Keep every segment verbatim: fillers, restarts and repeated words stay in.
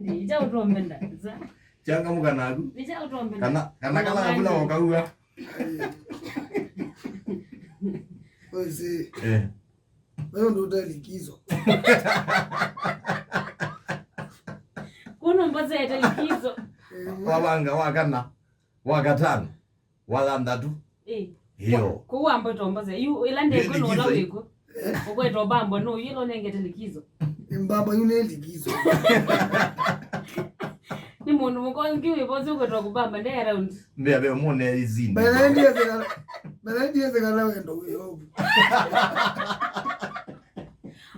Nĩ kyaũ ũtombenda? Za. Changamũka naku. Nĩ kyaũ ũtombenda? Kana, kana kala kavula ũkaua. Ũsĩ. Eh. Wewe ndo ũte likizo. Kuno mboza ya likizo. Wavanga wa kana, wa katano, wa thanthatũ. Eh. Iyo. Kũu ambo tomboze. Yu ila ndeko no la wiko. Ukwetwa bambo no yilo nengete likizo. Mbamba yu nĩ likizo. Nĩ mũndũ mũkongi wĩ vosi ũkwetwa kubamba nde around. Mbea ve mone izini. Bana ndiye kana, bana ndiye kana wendo uyo.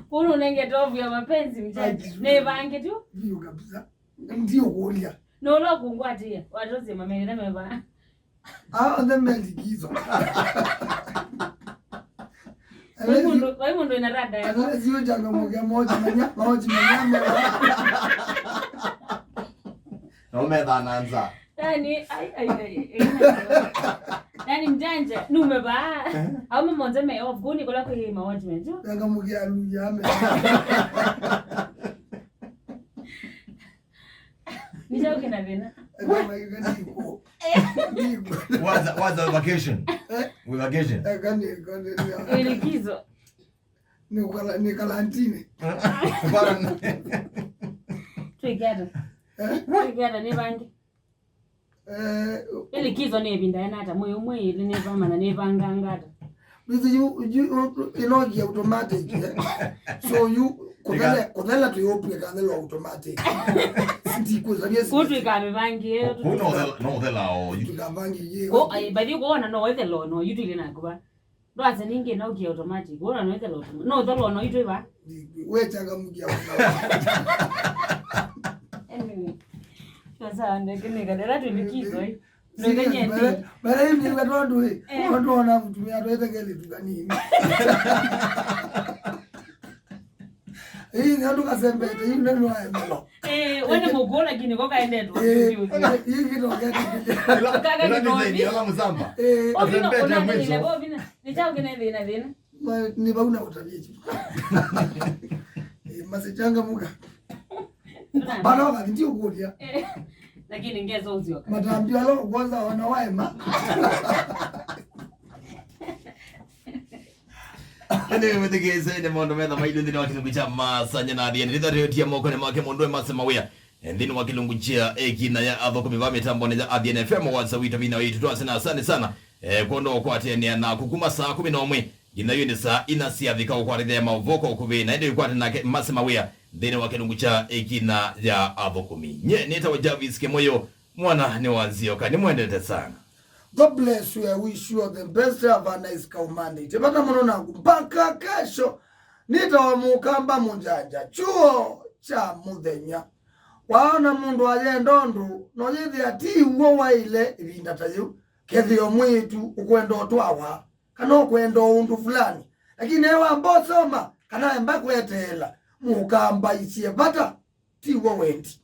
Kuno nengete ovu ya mapenzi mjanja. Nĩ vangi tu. Ndio kabisa. Ndio kulia. No lo kungwatia. Watoze mamene na meva. Ah, onthe me likizo. Vai mũndũ, vai mũndũ ena rada ya. Sio changamũke moji manya, moji manya me. No me thana nza. Yani, ai, ai, ai, ai. Yani mjanja, nume ba. Au me monze me off, kuni kola kwa ma watch me jo. Changamũke alu ya me. Nĩ kyaũ kĩna thĩna? What's a, what's a vacation? Eh? With vacation? Wĩ likizo. Nĩ kala-, nĩ kalantini. Bana. Twĩkĩata. Eh? Twĩkĩata nĩ vangi. Eh, ĩlikizo nĩ ĩvinda ena ata mwei ũmwe ĩlĩ nĩ vamana nĩ vanganga ata? Bithi yu, yu, yu, ĩnogi automatic, eh? So yu, kũthela, kũthela tũyũpw'e kathela automatic. Sindi kũzania. Kũtwĩka mĩvangi ĩyo. Kũ no thela, no thela o yu. Tũkavangi yĩ. Ko, ai, bathi kuona no ethela no yu twile na kuba. Ndwase ningĩ na ũkia automatic. Wona no ethela automatic. No thela no itwe ba. Wechangamũkia. Anyway. Sasa ndeke nĩ kadera tu likizo. Serious, mbele, mbele hii ndio watu, eh, watu wana mtumia tu hata kile tu kanini. Hii ndio tukasembete, hii ndio wa emelo. Eh, wene mugona kini ko kaende tu. Eh, hii kitu gani? Kaka ila kinobi. Design ya mzamba. Eh, ovina, asembete ona mwisho. Nile ovina. Nĩ kyaũ kĩna thĩna thĩna? Ma, nĩ vau na ũtavye kĩu. Eh, masichangamũka. Bana wakati ndio kulia. Eh, lakini ngezo uzioka. Matambio alo kwanza wana waema. Ene mwetekeze nĩ maũndũ metha maitũ nthĩnĩ wa kĩlungu kya masanya na athiani. Nĩthatĩũtie moko nĩ make mũndũ e masema wĩa. Nthĩnĩ wa kĩlungu kya ĩkina ya athũkũmi va mĩtambonĩ ya Athiani F M, wasa witũ vina witũ twasena asante sana. Eh, kwondũ wa ũkwatĩanĩa naku kuma saa kũmi na ũmwe nginya yu nĩ saa ina syavika ũkwatĩthya maũvoo kwa ũkuvĩ, na ĩndĩ wĩkwate nake Masi Mawĩa nthĩnĩ wa kĩlungu kya ĩkina ya athũkũmi. Nye nĩtawa Jarvis Kĩmũyũ, mwana nĩ wa Nzioka, nĩmwendete sana. God bless you, I wish you all the best, have a nice Kau Monday. Tevata mũno naku, mpaka kesho. Nĩtawa Mũkamba Mũnjanja, chuo kya mũthenya. Waona mũndũ ayenda ũndũ, no yĩthĩa ti w'o waĩle ĩvinda ta yĩu. Kethĩwa mwĩĩtu ũkwenda ũtwawa, kana ũkwenda ũndũ fulani, lakini ewa mbosoma, kana emba kweteela, Mũkamba isye vata, ti w'o wendi.